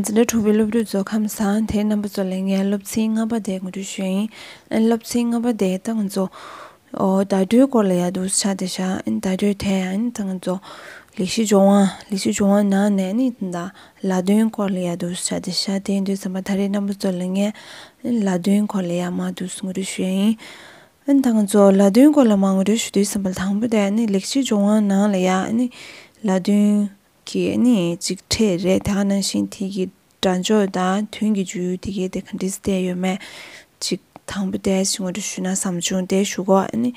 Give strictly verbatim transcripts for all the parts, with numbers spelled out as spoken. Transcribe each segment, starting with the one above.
འཛིན་གྲྭ་དྲུག་པའི་སློབ་ཕྲུག་ཚོ་ཁམས་བཟང་། དེ་རྣམ་པ་ཚོ་ལ་ངས་སློབ་ཚན་ལྔ་པ་དེ་ངོ་སྤྲོད་ཞུ་ཡིན། སློབ་ཚན་ལྔ་པ་དེ་ད་ང་ཚོ་ཨོ་བརྡ་སྤྲོད་སྐོར་ལ་ཡ་འདུག་ཆ་དེ་ཤ། བརྡ་སྤྲོད་དེ་ཡང་ད་ང་ཚོ་ལེགས་བཤད་ལྗོན་དབང་ལེགས་བཤད་ལྗོན་དབང་ནང་ནས་ནི་ད་ལ་དོན་སྐོར་ལ་ཡ་འདུག་ཆ་དེ་ཤ། དེ་ཡིན་དུས་ཙམ་པ་ད་རེས་རྣམ་པ་ཚོ་ལ་ངས་ལ་དོན་སྐོར་ལ་ཡ་མ་འདུག་ངོ་སྤྲོད་ཞུ་ཡ་ཡིན། ཨ་ནི་ད་ང་ཚོ་ལ་དོན་སྐོར་ལ་མ་ངོ་སྤྲོད་ཞུ་དུས་ཙམ་པ་དང་པོ་དེ་ནི་ལེགས་བཤད་ལྗོན་དབང་ནང་ལ་ཡ་ཨ་ནི་ལ་དོན་གྱི་ཨ་ནི་ཅིག་ཕྲད་རེད། དེ་ག་ནང་བཞིན་དེ་གི་སྒྲ་སྦྱོར་དང་དོན་གྱི་བརྗོད་ཡུལ་དེ་གའི་དེ་ག་འདྲས་བསྡད་ཡོད་མེད་ཅིག་དང་པོ་དེ་ཞིག་ངོ་སྤྲོད་ཞུ་ན་བསམ་བྱུང་། དེ་ཞུ་གོ་ཨ་ནི་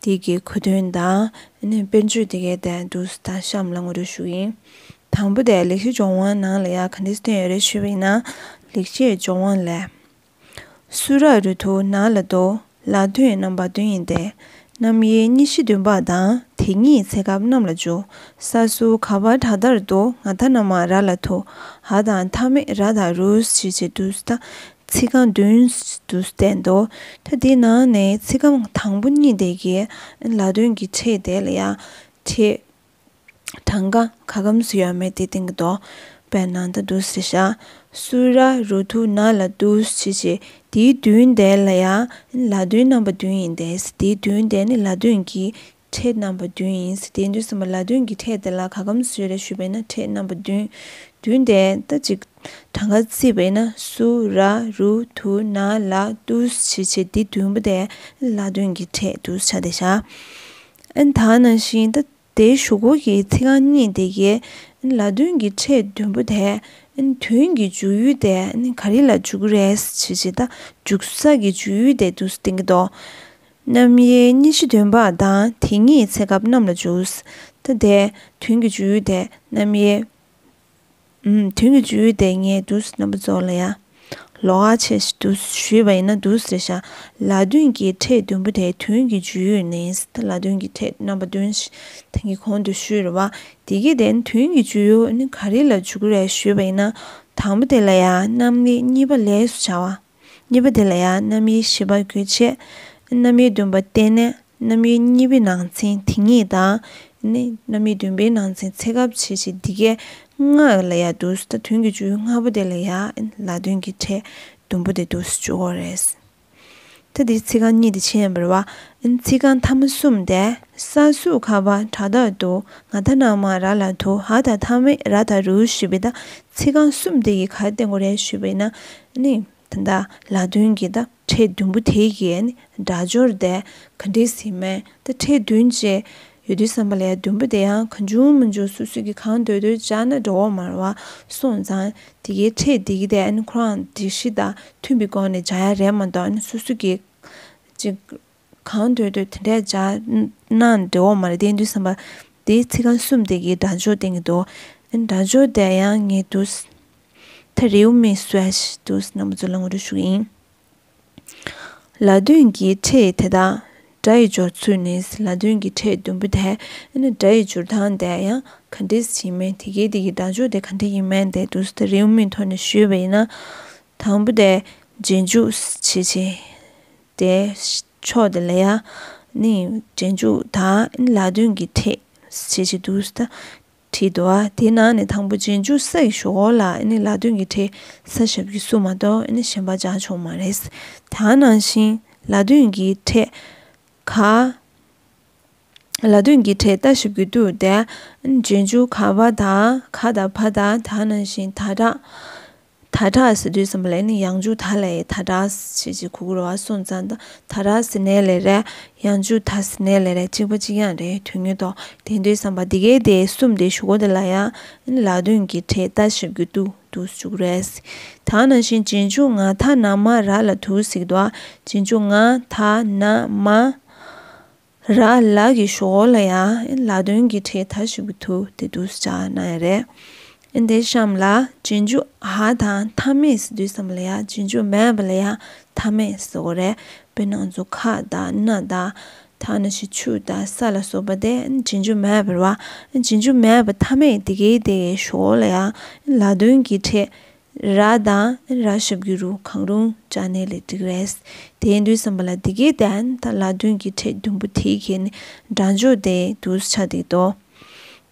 དེ་གི་གོ་དོན་དང་ཨ་ནི་དཔེར་བརྗོད་དེ་གའི་དེ་འདུག་ད་གཤམ་ལ་ངོ་སྤྲོད་ཞུ་གི་ཡིན། དང་པོ་དེ་ལེགས་བཤད་ལྗོན་དབང་ནང་ལ་ཡ་ག་འདྲས་བསྡད་ཡོད་རེད་ཞུས་པ་ཡིན་ན། ལེགས་བཤད་ལྗོན་དབང་ལས། སུ་ར་རུ་དུ་ན་ལ་དོ། ལ་དོན་རྣམ་པ་བདུན་ཡིན་ཏེ། རྣམ་དབྱེ་གཉིས་བཞི་བདུན་པ་དང་དེ་ཉིད་ཚེ་སྐབས་རྣམས་ལ་འཇུག་ས་སུ་ག་བ་དྲག་མཐར་དུ་ང་ད་ན་མ་ར་ལ་དུ་འ་དང་མཐའ་མེད་ར་དང་རུ་ཞེས་བྱེད་དུ་ད་ཚིག་རྐང་བདུན་དུ་བསྟན་ཏོ། ད་དེའི་ནང་ནས་ཚིག་རྐང་དང་པོ་གཉིས་དེ་གའི་ལ་དོན་གྱི་ཕྲད་དེ་ལ་ཡང་ཕྲད། གྲངས་ཀ་ག་གམ་སུ་ཡོད་མེད་དེ་སྟེང་གི་དོ། དཔེར་ན་ད་དུ་ཟེར་ཤ། སུ་ར་རུ་ཐུ་ན་ལ་དུ་ཞེས་བྱས་དེའི་བདུན་དེ་ལ་ཡང་ལ་དོན་རྣམ་པ་བདུན་ཡིན་ཏེ། དེའི་བདུན་དེ་ནི་ལ་དོན་གྱི་ཕྲད་རྣམ་པ་བདུན་ཡིན། དེ་དུས་ཙམ་པ་ལ་དོན་གྱི་ཕྲད་དེ་ལ་ག་གམ་སུ་རེ་ཞུས་པས་ན་ཕྲད་རྣམ་པ་བདུན། བདུན་དེ་ད་ཅིག་གྲངས་ཀ་བརྩིས་པས་ན་སུ་ར་རུ་ཐུ་ན་ལ་དུ་ཞེས་བྱས་དེ་བདུན་པོ་དེ་ལ་དོན་གྱི་ཕྲད་དུ་ཆ་དེ་ཤ། ཨན་ད་ནང་བཞིན་ད། དེའི་གཞུག་གུ་གི་ཚིག་རྐང་གཉིས་དེ་གའི་ལ་དོན་གྱི་ཕྲད་བདུན་པོ་དེ་དོན་གྱི་འཇུག་ཡུལ་དེ་ག་རེ་ལ་འཇུག་རེད་ཅེས་བྱས་ད་འཇུག་ས་གི་འཇུག་ཡུལ་དེ་དུ་སྟེང་གི་དོ། རྣམ་དབྱེ་གཉིས་བཞི་བདུན་པ་དང་དེ་ཉིད་ཚེ་སྐབས་རྣམས་ལ་འཇུག་ད་དེ་དོན་གྱི་འཇུག་ཡུལ་དེ་རྣམ་དབྱེ། ཨུམ། དོན་གྱི་འཇུག་ཡུལ་དེ་ངས་དུས་རྣམ་པ་ཚོ་ལ་ཡ། ལོགས་ཀ་ཆེ་ཞིག་ཏུ་ཞུས་པ་ཡིན་ན་འདུག་ཟེར་ཤ། ལ་དོན་གྱི་ཕྲད་བདུན་པོ་དེ་དོན་གྱི་འཇུག་ཡུལ་ནི། ད་ལ་དོན་གྱི་ཕྲད་རྣམ་པ་བདུན་ཞིག་ད་གིན་གོང་དུ་ཞུས་རེད་བ། དེ་གི་དེ་དོན་གྱི་འཇུག་ཡུལ་ནི་ག་རེ་ལ་འཇུག་གི་རེད་ཞུས་པ་ཡིན་ན། དང་པོ་དེ་ལ་ཡང་རྣམ་དབྱེ་གཉིས་པ་ལས་སུ་བྱ་བ། གཉིས་པ་དེ་ལ་ཡང་རྣམ་དབྱེ་བཞི་པ་དགོས་ཆེད། རྣམ་དབྱེ་བདུན་པ་བརྟེན་ནས། རྣམ་དབྱེ་གཉིས་པའི་ནང་ཚན་དེ་ཉིད་དང་། ནི་རྣམ་དབྱེ་བདུན་པའི་ནང་ཚན་ཚེ་སྐབས་ཆེ་ཆེ་འདི་གའི་ལྔ་ལ་ཡ་འདུག་ད་དོན་གྱི་འཇུག་ཡུལ་ལྔ་པོ་དེ་ལ་ཡ་ལ་དོན་གྱི་ཕྲད་བདུན་པོ་དེ་འདུག་འཇུག་གོ་རེད། ད་འདི་ཚིག་རྐང་གཉིས་དེ་ཕྱེ་ཡིན་པ་རེད་བ། ཚིག་རྐང་ཐ་མ་གསུམ་དེ་ས་སུ་ག་བ་དྲག་མཐར་དུ་ང་ད་ན་མ་ར་ལ་དུ་འ་ད་མཐའ་མེད་ར་ད་རུ་ཞེས་པའི་ད་ཚིག་རྐང་གསུམ་དེ་གི་ག་རེ་བསྟན་དགོས་རེད་ཞུས་པས་ན། ནི། ད་ལྟ་ལ་དོན་གྱི་ད་ཕྲད་བདུན་པོ་དེ་གི་ནི་སྒྲ་སྦྱོར་དེ་ག་འདྲས་ཟིན་མིན་ད་ཕྲད་བདུན་ཅེས་ཡོད་དུས་ཙམ་པ་ལ་ཡ་བདུན་པོ་དེ་ཡང་གང་བྱུང་མང་བྱུང་སོ་སོ་གི་གང་འདོད་འདོད་སྦྱར་ན་འགྲོ་བ་མ་རེད་བ། སོང་ཙང་དེ་གའི་ཕྲད་དེ་གི་དེ་ནི་ཁོ་རང་སྒྲིག་གཞི་དང་མཐུན་པའི་སྒོ་ནས་སྦྱར་ཡ་རེད་མ་གཏོགས་ནི་སོ་སོ་གི་ཅིག་གང་འདོད་འདོད་དེ་འདྲས་སྦྱར་ན་འགྲོ་བ་མ་རེད། དེ་ཡིན་དུས་ཙམ་པ་དེའི་ཚིག་རྐང་གསུམ་དེ་གི་སྒྲ་སྦྱོར་བསྟན་གྱི་འདུག་སྒྲ་སྦྱོར་དེ་ཡང་ངས་འདུག་ད་རེའུ་མིག་སུ་ཡ་ཞིག་འདུག་རྣམ་པ་ཚོ་ལ་ངོ་སྤྲོད་ཞུ་གི་ཡིན། ལ་དོན་གྱི་ཕྲད་དེ་དག་སྒྲ་ཡི་སྦྱོར་ཚུལ་ནི། ལ་དོན་གྱི་ཕྲད་བདུན་པོ་དེ་ནི་སྒྲ་ཡི་སྦྱོར་སྟངས་དེ་ཡང་ག་འདྲས་ཡིན་མིན་དེ་གའི་དེ་གི་སྒྲ་སྦྱོར་དེ་ག་འདྲས་ཡིན་མིན་དེ་འདུག་ད་རེའུ་མིག་ཐོག་ནས་ཞུས་པ་ཡིན་ན། དང་པོ་དེ་རྗེས་འཇུག་བྱེད་ཆེད་དེ་ཕྱོགས་དེ་ལ་ཡ་ནི་རྗེས་འཇུག་དང་ལ་དོན་གྱི་ཕྲད་བྱེད་ཆེད་འདུག་ད། བྲིས་འདུག་ཨ། དེའི་ནང་ནས་དང་པོ་རྗེས་འཇུག་ས་ཡི་ཞོར་ལ་ཨ་ནི་ལ་དོན་གྱི་ཕྲད་ས་ཞབས་ཀྱུ་སུ་མ་གཏོགས་ཨ་ནི་གཞན་པ་སྦྱར་ཆོག་མ་རེད། ད་ནང་བཞིན་ལ་དོན་གྱི་ཕྲད་ག་ལ་དོན་གྱི་ཕྲད་ཏ་ཞབས་ཀྱུ་ཏུ་དེ་རྗེས་འཇུག་ག་བ་དང་ག་དང་བ་དང་ད་ནང་བཞིན་ད་དྲག་ད་དྲག་ཟེར་དུས་ཙམ་པ་ལ་ནི་ཡང་འཇུག་ད་ལ་ཡི་ད་དྲག་ཞེས་ཅིག་གོ་དགོས་རེད་བ། སོང་ཙང་ད་ད་དྲག་ཟེར་ནའི་ལས་རེད། ཡང་འཇུག་ད་ཟེར་ནའི་ལས་རེད། གཅིག་པ་གཅིག་རྐྱང་རེད། དོན་དངོས་ཐོག་དེ་དུས་ཙམ་པ་འདི་གའི་དེ་གསུམ་དེ་ཞུ་གོ་དེ་ལ་ཡང་ལ་དོན་གྱི་ཕྲད་ཏ་ཞབས་ཀྱུ་ཏུ་དུ་ཞུ་གི་རེད། ད་ནང་བཞིན་རྗེས་འཇུག་ང་ད་ན་མ་ར་ལ་དུ་ཟེར་གི་འདུག་རྗེས་འཇུག་ང་ད་ན་མ་ར་ལ་གི་ཞོར་ལ་ཡང་ལ་དོན་གྱི་ཕྲད་ད་ཞབས་ཀྱུ་ཐུ་དེ་དུ་སྦྱར་ན་ཡང་རེད། འདི་གཤམ་ལ་རྗེས་འཇུག་འ་དང་མཐའ་མེད་ཟེར་དུས་ཙམ་ལ་ཡང་རྗེས་འཇུག་མེད་པ་ལ་ཡང་མཐའ་མེད་ཟེར་གོ་རེད། དཔེར་ན་ང་ཚོ་ཁ་དང་སྣ་དང་ད་ནང་བཞིན་ཆུ་དང་ས་ལ་སོགས་པ་དེ་རྗེས་འཇུག་མེད་པ་རེད་བ། རྗེས་འཇུག་མེད་པ་མཐའ་མེད་དེ་གའི་དེ་གའི་ཞོར་ལ་ཡང་ལ་དོན་གྱི་ཕྲད་ར་དང་ར་ཞབས་ཀྱུ་རུ་གང་རུང་སྦྱར་ནའི་ལས་འགྲིག་རེད། དེ་ཡིན་དུས་ཙམ་པ་ལ་འདི་གའི་དོན་དག་ལ་དོན་གྱི་ཕྲད་བདུན་པོ་དེའི་གི་ནི་སྒྲ་སྦྱོར་དེ་དུ་ཆ་འདུག་དོ།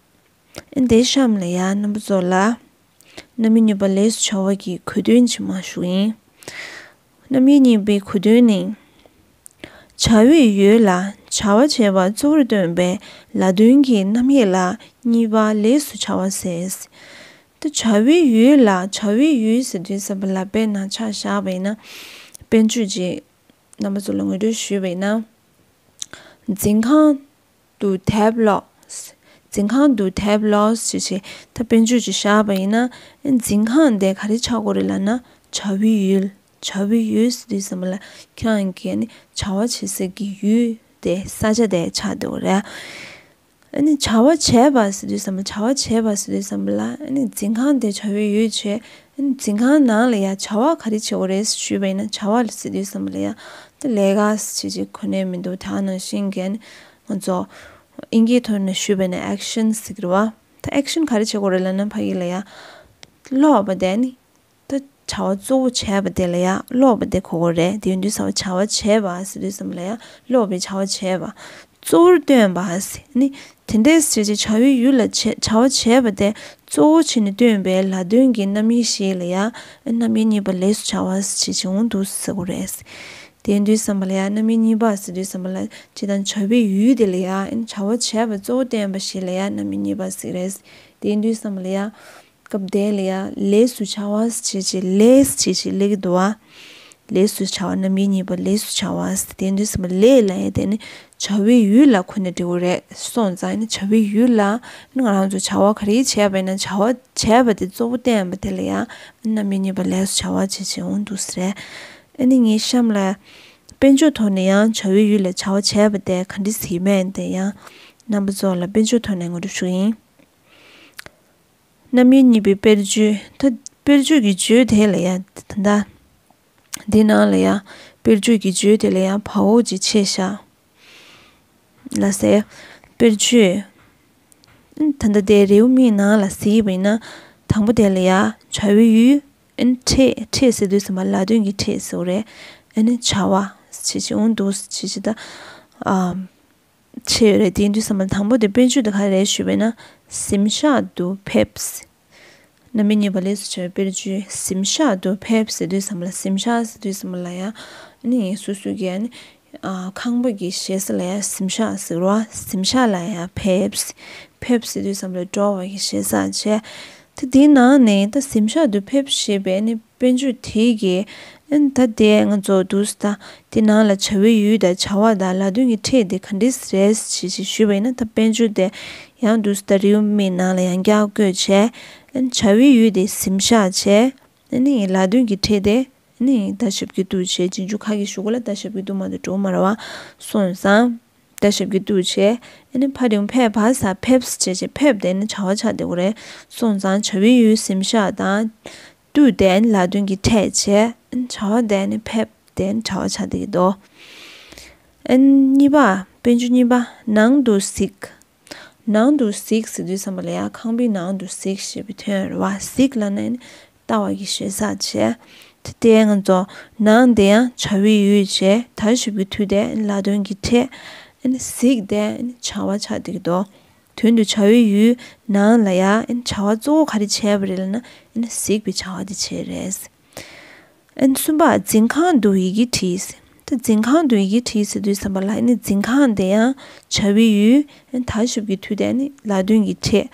འདི་གཤམ་ལ་ཡང་རྣམ་པ་ཚོ་ལ་ རྣམ་དབྱེ་གཉིས་པ་ལས་སུ་བྱ་བ་གི་གོ་དོན་ཅིག་མར་ཞུ་ཡིན། རྣམ་དབྱེ་གཉིས་པའི་གོ་དོན་ནི། བྱ་བའི་ཡུལ་ལ་བྱ་བ་བྱེད་པ་གཙོ་བོར་སྟོན་པའི་ལ་དོན་གྱི་རྣམ་དབྱེ་ལ་གཉིས་པ་ལས་སུ་བྱ་བ་ཟེར། ད་བྱ་བའི་ཡུལ་ལ་བྱ་བའི་ཡུལ་ཟེར་དུས་ཙམ་པ་ལ་དཔེར་ན་ཆ་བཞག་པ་ཡིན་ན། དཔེར་བརྗོད་ཅིག་རྣམ་པ་ཚོ་ལ་ངོ་སྤྲོད་ཞུས་པ་ཡིན་ན། འཛིན་ཁང་དུ་དེབ་ཀློག་འཛིན་ཁང་དུ་དེབ་ཀློག་ཞེས་བྱས། ད་དཔེར་བརྗོད་ཅིག་བཞག་པ་ཡིན་ན། འཛིན་ཁང་དེ་ག་རེ་ཆགས་ཀྱི་ཡོད་རེད་ལབ་ན། བྱ་བའི་ཡུལ། བྱ་བའི་ཡུལ་ཟེར་དུས་ཙམ་པ་ལ་ཁྱེད་རང་གི་ནི་བྱ་བ་བྱེད་ས་གི་ཡུལ་དེ་ས་ཆ་དེ་ཆགས་འདུག་རེད། ཨ་ནི་བྱ་བ་བྱས་པ་ཟེར་དུས་ཙམ་པ། བྱ་བ་བྱས་པ་ཟེར་དུས་ཙམ་པ་ལ། ཨ་ནི་འཛིན་ཁང་དེ་བྱ་བའི་ཡུལ་བྱས། ཨ་ནི་འཛིན་ཁང་ནང་ལ་ཡ་བྱ་བ་ག་རེ་བྱེད་དགོས་རེད་ཞུས་པ་ཡིན་ན། བྱ་བ་ཟེར་དུས་ཙམ་པ་ལ་ཡ། ད་ལས་ཀ་ཟེར་ཅིག་ཁོ་ནའི་མི་འདུག་ད་ནང་བཞིན་གྱི་ང་ཚོ་ཨིན་སྐད་ཐོག་ནས་ཞུས་པ་ཡིན་ན་ཨེག་ཤན་ཟེར་གི་རེད་བ། ད་ཨེག་ཤན་ག་རེ་བྱེད་དགོས་རེད་ལབ་ན། ཕ་གི་ལ་ཡ་ཀློག་པ་དེ་ནི། ད་བྱ་བ་གཙོ་བོ་བྱས་པ་དེ་ལ་ཡ་ཀློག་པ་དེ་གོ་དགོས་རེད། དེ་ཡིན་དུས་ཙམ་པ་བྱ་བ་བྱས་པ་ཟེར་དུས་ཙམ་པ་ལ་ཡ་ཀློག་པའི་བྱ་བ་བྱས་པ། གཙོ་བོར་སྟོན་པ་ཟེར་ནི། དེ་འདྲའི་ཟེར་བྱས་བྱ་བའི་ཡུལ་ལ་བྱ་བྱ་བ་བྱས་པ་དེ་གཙོ་བོ་བྱས་ནས་སྟོན་པའི་ལ་དོན་གྱི་རྣམ་དབྱེ་ཞིག་ལ་ཡ། རྣམ་དབྱེ་གཉིས་པ་ལས་སུ་བྱ་བ་ཟེར་བྱས་འོང་འདུག་ཟེར་དགོས་རེད། དེ་ཡིན་དུས་ཙམ་པ་ལ་ཡ་རྣམ་དབྱེ་གཉིས་པ་ཟེར་དུས་ཙམ་པ་ལ། སྤྱིར་བཏང་བྱ་བའི་ཡུལ་དེ་ལ་ཡ་བྱ་བ་བྱས་པ་གཙོ་བོ་བསྟན་པ་ཞིག་ལ་ཡ་རྣམ་དབྱེ་གཉིས་པ་ཟེར་གི་རེད། དེ་ཡིན་དུས་ཙམ་པ་ལ་ཡ། སྐབས་དེ་ལ་ཡ་ལས་སུ་བྱ་བ་ཟེར་བྱས་ལས་ཟེར་བྱས་སླེབས་ཀྱི་འདུག་བ། ལས་སུ་བྱ་བ། རྣམ་དབྱེ་གཉིས་པ་ལས་སུ་བྱ་བ་ཟེར། དེ་ཡིན་དུས་ཙམ་པ་ལས་ལབ་ཡ་དེ་ནི་བྱ་བའི་ཡུལ་ལ་གོ་ནས་འབྲི་དགོས་རེད། སོང་ཙང་ནི་བྱ་བའི་ཡུལ་ལ་ནི་ང་རང་ཚོ་བྱ་བ་ག་རེ་བྱས་པ་ཡིན་ན། བྱ་བ་བྱས་པ་དེ་གཙོ་བོ་བསྟན་པ་དེ་ལ་ཡ་རྣམ་དབྱེ་གཉིས་པ་ལས་སུ་བྱ་བ་བྱས་བྱས་འོང་འདུག་ཟེར། ཨ་ནི་ངའི་གཤམ་ལ་དཔེར་བརྗོད་ཐོག་ནས་ཡང་བྱ་བའི་ཡུལ་ལ་བྱ་བ་བྱས་པ་དེ་ག་འདྲ་ཟིག་མིན་དེ་ཡང་རྣམ་པ་ཚོ་ལ་དཔེར་བརྗོད་ཐོག་ནས་ངོ་སྤྲོད་ཞུ་གི་ཡིན། རྣམ་དབྱེ་གཉིས་པའི་དཔེར་བརྗོད། ད་དཔེར་བརྗོད་ཀྱི་བརྗོད་དེ་ལ་ཡ། ད་ལྟ་འདི་ནང་ལ་ཡ་དཔེར་བརྗོད་ཀྱི་བརྗོད་དེ་ལ་ཡ་བ་འོག་ཅིག་ཕྱེ་བཞག་ལ་ཟེར། དཔེར་བརྗོད། ད་ལྟ་དེ་རེའུ་མིག་ནང་ལ་གཟིགས་པ་ཡིན་ན། དང་པོ་དེ་ལ་ཡ་བྱ་བའི་ཡུལ། ཨ་ནི་ཕྲད། ཕྲད་ཟེར་དུས་ཙམ་པ་ལ་དོན་གྱི་ཕྲད་ཟེར་བ་རེད། ཨ་ནི་བྱ་བ་ཟེར་བྱས་འོང་འདུག་ཟེར་བྱས་ད། ཨ། ཕྱེ་ཡོད་རེད། དེ་ཡིན་དུས་ཙམ་པ་དང་པོ་དེ་དཔེར་བརྗོད་དེ་ག་རེ་རེད་ཞུས་པ་ཡིན་ན། གཟིམ་ཤག་ཏུ་ཕེབས། རྣམ་དབྱེ་གཉིས་པ་ལས་སུ་བྱ་བའི་དཔེར་བརྗོད། གཟིམ་ཤག་ཏུ་ཕེབས་ཟེར་དུས་ཙམ་པ་ལ། གཟིམ་ཤག་ཟེར་དུས་ཙམ་པ་ལ་ཡ། ཨ་ནི་སོ་སོ་གི་ཨ་ནི་ཨ་ཁང་པ་གི་ཞེ་ས་ལ་ཡ་གཟིམ་ཤག་ཟེར་བ། གཟིམ་ཤག་ལ་ཡ་ཕེབས། ཕེབས་ཟེར་དུས་ཙམ་པ་ལ་འགྲོ་བ་གི་ཞེ་ས་བྱས། ད་དེའི་ནང་ནས་ད་གཟིམ་ཤག་ཏུ་ཕེབས་ཞེས་པའི་ནི་དཔེར་བརྗོད་དེ་གི། ཨ་ནི་ད་དེ་ང་ཚོ་འདུག་སེ་ད་དེ་ནང་ལ་བྱ་བའི་ཡུལ་དང་བྱ་བ་དང་ལ་དོན་གྱི་ཕྲད་དེ་ག་འདྲས་རེད་ཞེས་ཞེས་ཞུས་པ་ཡིན་ན། ད་དཔེར་བརྗོད་དེ་ཡང་འདུག་སེ་ད་རེའུ་མིག་ནང་ལ་ཡང་བསྐྱར་བཀོད་བྱས། ཨ་ནི་བྱ་བའི་ཡུལ་དེ་གཟིམ་ཤག་བྱས། ཨ་ནི་ལ་དོན་གྱི་ཕྲད་དེ། ཨ་ནི་ད་ཞབས་ཀྱི་ཏུ་བྱས། རྗེས་འཇུག་ག་གི་གཞུག་གུ་ལ་ད་ཞབས་ཀྱི་ཏུ་མ་གཏོགས་འགྲོ་གི་མ་རེད་བ། སོང་ཙང་ད་ཞབས་ཀྱི་ཏུ་བྱས། ཨ་ནི་ཕ་རིང་ཕེབས་པ་ས་ཕེབས་བྱས་བྱས། ཕེབས་དེ་ནི་བྱ་བ་ཆགས་བསྡད་ཀྱི་རེད། སོང་ཙང་བྱ་བའི་ཡུལ་གཟིམ་ཤག་དང་། ཏུ་དེ་ནི་ལ་དོན་གྱི་ཕྲད་བྱས། ཨ་ནི་བྱ་བ་དེ་ནི་ཕེབས་དེ་ནི་བྱ་བ་ཆགས་བསྡད་ཀྱི་འདུག་ཨ་ནི་གཉིས་པ། དཔེར་བརྗོད་གཉིས་པ། ནང་དུ་གཟིགས། ནང་དུ་གཟིགས་ཟེར་དུས་ཙམ་པ་ལ་ཡ་ཁང་པའི་ནང་དུ་གཟིགས་ཞེས་པའི་དོན་རེད་བ། གཟིགས་ལབ་ན་ནི་ལྟ་བ་གི་ཞེ་ས་བྱས། དེ་ལྟའི་ང་ཚོ་ནང་དེ་ཡང་བྱ་བའི་ཡུལ་བྱས། ད་ཞབས་ཀྱི་ཏུ་དེ་ལ་དོན་གྱི་ཕྲད། ཨ་ནི་གཟིགས་དེ་ནི་བྱ་བ་ཆགས་བསྡད་ཀྱི་འདུག་དོན་དུ་བྱ་བའི་ཡུལ་ནང་ལ་ཡ་ཨ་ནི་བྱ་བ་གཙོ་བོ་ག་རེ་བྱས་པ་རེད་ལབ་ན། ཨ་ནི་གཟིགས་པའི་བྱ་བ་དེ་བྱས་རེད། ཨན་གསུམ་པ། འཛིན་ཁང་དུ་ཡི་གེ་བྲིས། ད་འཛིན་ཁང་དུ་ཡི་གེ་བྲིས་ཟེར་དུས་ཙམ་པ་ལ་ཨ་ནི་འཛིན་ཁང་དེ་ཡང་བྱ་བའི་ཡུལ། ཨན་ད་ཞབས་ཀྱི་ཏུ་དེ་ནི་ལ་དོན་གྱི་ཕྲད།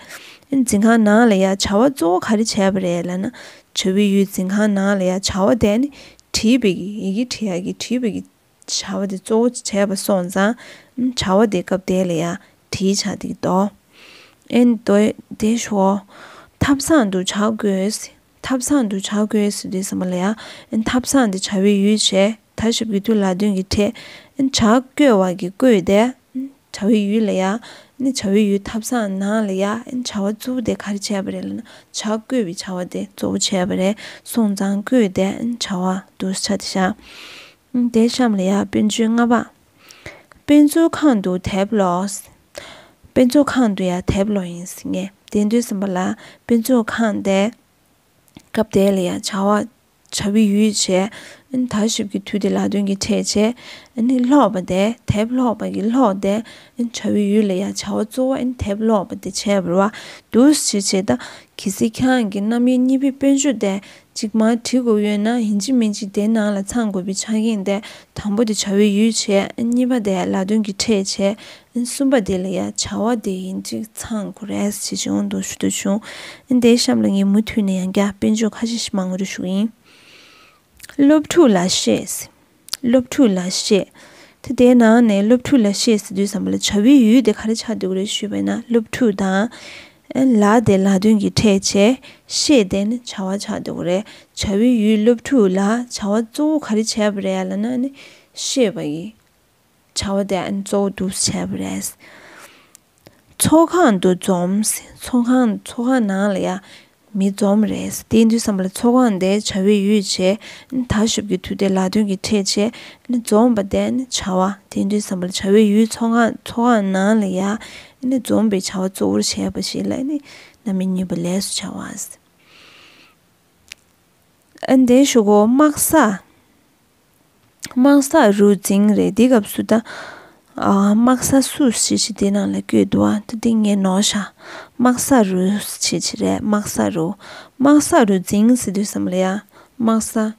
ཨན་འཛིན་ཁང་ནང་ལ་ཡ་བྱ་བ་གཙོ་བོ་ག་རེ་བྱས་པ་རེད་ལབ་ན། བྱ་བའི་ཡུལ་འཛིན་ཁང་ནང་ལ་ཡ་བྱ་བ་དེ་ནི་བྲིས་པའི་གི་ཡི་གེ་བྲིས་ཡ་གི་བྲིས་པའི་གི་བྱ་བ་དེ་གཙོ་བོ་བྱས་པ་སོང་ཙང་། ཨན་བྱ་བ་དེ་སྐབས་དེ་ལ་ཡ་བྲིས་ཆགས་དེ་གི་འདུག་ཨན་དོ་དེ་ཞོ། ཐབ་ཚང་དུ་བྱ་བཀོལ། ཐབ་ཚང་དུ་བྱ་བཀོལ་ཟེར་དུས་ཙམ་པ་ལ་ཡ། ཨན་ཐབ་ཚང་དེ་བྱ་བའི་ཡུལ་བྱས། ད་ཞབས་ཀྱི་ཏུ་ལ་དོན་གྱི་ཕྲད། ཨན་བྱ་བཀོལ་བ་གི་བཀོལ་དེ། ཨན་བྱ་བའི་ཡུལ་ལ་ཡ། ཨན་བྱ་བའི་ཡུལ་ཐབ་ཚང་ནང་ལ་ཡ། ཨན་བྱ་བ་གཙོ་བོ་དེ་ག་རེ་བྱས་པ་རེད་ལབ་ན། བྱ་བཀོལ་བའི་བྱ་བ་དེ་གཙོ་བོ་བྱས་པ་རེད། སོང་ཙང་བཀོལ་དེ་ཨན་བྱ་བ་དུ་ཆ་དེ་བཞག་ཨན་དེ་གཤམ་ལ་ཡ་དཔེར་བརྗོད་ལྔ་པ། དཔེ་མཛོད་ཁང་དུ་དེབ་ཀློག་དཔེ་མཛོད་ཁང་དུ་ཡ་དེབ་ཀློག་ཡིན་ཟེར་ངེས། དེ་དུས་ཙམ་པ་ལ་དཔེ་མཛོད་ཁང་དེ། སྐབས་དེ་ལ་ཡ་བྱ་བ་ བྱ་བའི་ཡུལ་བྱས། ཨ་ནི་ད་ཞབས་ཀྱུ་དུ་དེ་ལ་དོན་གྱི་ཕྲད་བྱས། ཨ་ནི་ལྷོག་པ་དེ་དེབ་ལྷོག་པ་གི་ལྷོག་དེ་ཨ་ནི་བྱ་བའི་ཡུལ་ལ་ཡ་བྱ་བ་གཙོ་བོ་ཨ་ནི་དེབ་ལྷོག་པ་དེ་བྱས་པ་རེད་བ། འདུག་སེ་བྱས་བྱས་ད་གལ་སྲིད་ཁྱེད་རང་གི་རྣམ་དབྱེ་གཉིས་པའི་དཔེར་བརྗོད་དེ་གཅིག་མར་བྲིས་དགོས་ཡོད་ན་ཡིན་གཅིག་མིན་གཅིག་དེའི་ནང་ལ་ཚང་དགོས་པའི་ཆ་རྐྱེན་དེ་དང་པོ་དེ་བྱ་བའི་ཡུལ་བྱས། ཨ་གཉིས་པ་དེ་ལ་དོན་གྱི་ཕྲད་བྱས། ཨ་གསུམ་པ་དེ་ལ་ཡ་བྱ་བ་དེ་ཡིན་གཅིག་ཚང་དགོས་རེད་ཟེར་བྱས་འོང་དུ་ཞུ་དུ་བྱུང་། ཨ་དེའི་གཤམ་ལ་ངས་མུ་མཐུད་ནས་ཡང་བསྐྱར་དཔེར་བརྗོད་ཁ་ཤས་ཤིག་མང་པོ་རེ་ཞུ་གི་ཡིན། སློབ་ཕྲུག་ལ་བཤད། སློབ་ཕྲུག་ལ་བཤད། ད་དེའི་ནང་ནས་སློབ་ཕྲུག་ལ་བཤད་ཟེར་དུས་ཙམ་པ་ལ་བྱ་བའི་ཡུལ་དེ་ག་རེ་ཆགས་འདུག་རེད་ཞུས་པ་ཡིན་ན་སློབ་ཕྲུག་དང་། ཨ་ལ་དེ་ལ་དོན་གྱི་ཕྲད་བྱས། བཤད་དེ་ནི་བྱ་བ་ཆགས་འདུག་རེད། བྱ་བའི་ཡུལ་སློབ་ཕྲུག་ལ་བྱ་བ་གཙོ་བོ་ག་རེ་བྱས་པ་རེད་ལབ་ན་ནི་བཤད་པ་ཡིན། བྱ་བ་དེ་ཨ་ནི་གཙོ་བོ་འདུག་བྱས་པ་རེད། ཚོགས་ཁང་དུ་འཛོམས། ཚོགས་ཁང་ཚོགས་ཁང་ནང་ལ་ཡ་མི་འཛོམས་རེད། དེ་དུས་ཙམ་པ་ལ་ཚོགས་ཁང་དེ་བྱ་བའི་ཡུལ་བྱས། ད་ཞབས་ཀྱུ་དུ་དེ་ལ་དོན་གྱི་ཕྲད་བྱས། ནི་འཛོམས་པ་དེ་ནི་བྱ་བ། དེ་དུས་ཙམ་པ་ལ་བྱ་བའི་ཡུལ་ཚོགས་ཁང་ཚོགས་ཁང་ནང་ལ་ཡ་ནི་འཛོམས་པའི་བྱ་བ་གཙོ་བོར་བྱས་པ་ཞིག་ལ་ནི་རྣམ་དབྱེ་གཉིས་པ་ལས་སུ་བྱ་བ། ཨ་འདིའི་གཞུག་གུ་དམག་ས། དམག་ས་རུ་འཛིང་རེད། འདི་སྐབས་སུ་ད། ཨ་དམག་ས་སུ་ཞེས་ཞེས་དེ་ནང་ལ་བཀོད་འདུག་ཨ། ད་འདི་ངས་ནོར་ཤག་དམག་ས་རུ་ཞེས་ཞེས་རེད། དམག་ས་རུ། དམག་ས་རུ་འཛིང་ཟེར་དུས་ཙམ་ལ་ཡ། དམག་ས།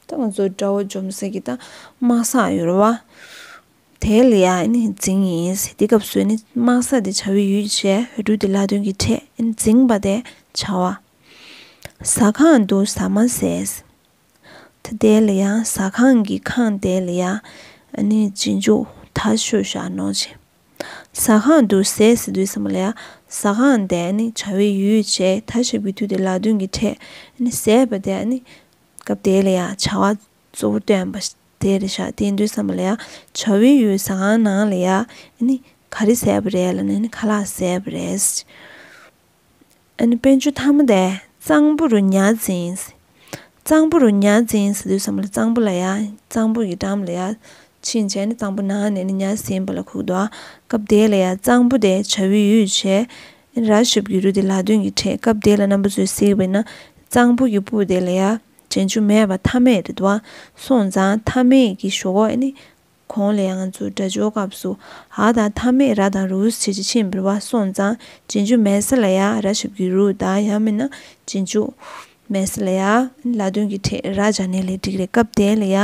ད་ང་ཚོ་དགྲ་བོ་འཇོམས་ས་གི་ད་དམག་ས་ཡོད་རེད་བ། དེ་ལ་ཡ་ནི་འཛིང་ཡིན་ཟེར། འདི་སྐབས་སུ་ནི་དམག་ས་དེ་བྱ་བའི་ཡུལ་བྱས། རུ་དེ་ལ་དོན་གྱི་ཕྲད། འཛིང་བ་དེ་བྱ་བ། ཟ་ཁང་དུ་ཟ་མ་ཟས། ད་དེ་ལ་ཡང་ཟ་ཁང་གི་ཁང་དེ་ལ་ཡང་ཨ་ནི་རྗེས་འཇུག་ད་ཤོད་བཞག་ནོར་བྱས། ཟ་ཁང་དུ་ཟས་ཟེར་དུས་ཙམ་ལ་ཡང་ཟ་ཁང་དེ་ཨ་ནི་བྱ་བའི་ཡུལ་བྱས། ད་ཞབས་ཀྱུ་དུ་དེ་ལ་དོན་གྱི་ཕྲད། ཨ་ནི་ཟས་པ་དེ་ཨ་ནི་སྐབས་དེ་ལ་ཡང་བྱ་བ་གཙོ་བོ་སྟོན་པ་དེ་རེད་ཤག་དེ་དུས་ཙམ་ལ་ཡང་བྱ་བའི་ཡུལ་ཟ་ཁང་ནང་ལ་ཡང་ཨ་ནི་ག་རེ་ཟས་པ་རེད་ལབ་ན་ཨ་ནི་ཁ་ལག་ཟས་པ་རེད། ཨ་ནི་དཔེ་བརྗོད་མཐའ་མ་དེ་གཙང་པོ་རུ་ཉ་འཛིངས། གཙང་པོ་རུ་ཉ་འཛིངས་ཟེར་དུས་ཙམ་ལ་གཙང་པོ་ལ་ཡ་གཙང་པོ་གི་འགྲམ་ལ་ཡ་ཕྱིན་བྱས་ནས་གཙང་པོ་ནང་ནས་ནི་ཉ་ཟིན་པ་ལ་ཁུག་འདུག་ཨ། སྐབས་དེ་ལ་ཡ་གཙང་པོ་དེ་བྱ་བའི་ཡུལ་བྱས། ར་ཞབས་ཀྱུ་རུ་དེ་ལ་དོན་གྱི་ཕྲད། སྐབས་དེ་ལ་རྣམ་པ་ཚོས་གཟིགས་པ་ཡིན་ན་གཙང་པོ་གི་སྤུ་དེ་ལ་ཡ་རྗེས་འཇུག་མེད་པ་མཐའ་མེད་རེད་འདུག་ཨ། སོང་ཙང་མཐའ་མེད་ཀྱི་ཞོག་ཨ་ནི། གོང་ལ་ཡང་ང་ཚོ་སྒྲ་སྦྱོར་སྐབས་སུ་འ་དང་མཐའ་མེད་ར་དང་རུ་ཞེས་བྱས་ཕྱིན་པ་རེད་བ། སོང་ཙང་རྗེས་འཇུག་མེད་ས་ལ་ཡ་ར་ཞབས་ཀྱུ་རུ་དང་ཡང་མིན་ན་རྗེས་འཇུག་མེད་ས་ལ་ཡ་ལ་དོན་གྱི་ཕྲད་ར་སྦྱར་ནས་ལས་འགྲིག་རེད། སྐབས་དེ་ལ་ཡ་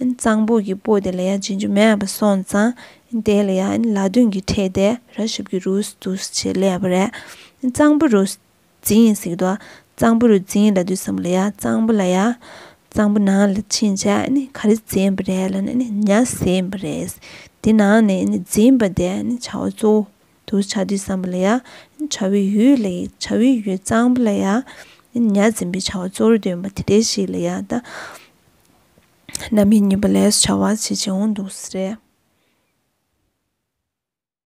གཙང་པོ་གི་པོ་དེ་ལ་ཡ་རྗེས་འཇུག་མེད་པ་སོང་ཙང་དེ་ལ་ཡ་ལ་དོན་གྱི་ཕྲད་དེ་ར་ཞབས་ཀྱུ་རུ་འདུག་སེ་བྱས་ལས་པ་རེད། གཙང་པོ་རུ་འཛིངས་ཟེར་གྱི་འདུག་གཙང་པོ་རུ་འཛིངས་ལབ་དུས་ཙམ་ལ་ཡ་གཙང་པོ་ལ་ཡ། གཙང་པོ་ནང་ལ་ཕྱིན་བྱས་ནི་ག་རེ་འཛིངས་པ་རེད་ལབ་ན་ནི་ཉ་ཟིན་པ་རེད། དེ་ནང་ནས་ནི་འཛིངས་པ་དེ་ནི་བྱ་བ་གཙོ་བོ་དུ་ཆགས་དུས་ཙམ་པ་ལ་ཡ། བྱ་བའི་ཡུལ་ལ་བྱ་བའི་ཡུལ་གཙང་པོ་ལ་ཡ། ཉ་འཛིན་པའི་བྱ་བ་གཙོ་བོར་འདོན་པ་དེ་འདྲའི་ཞིག་ལ་ཡ་ད། རྣམ་དབྱེ་གཉིས་པ་ལས་སུ་བྱ་བ་ཞེས་བྱ་འོང་འདུག་ཟེར།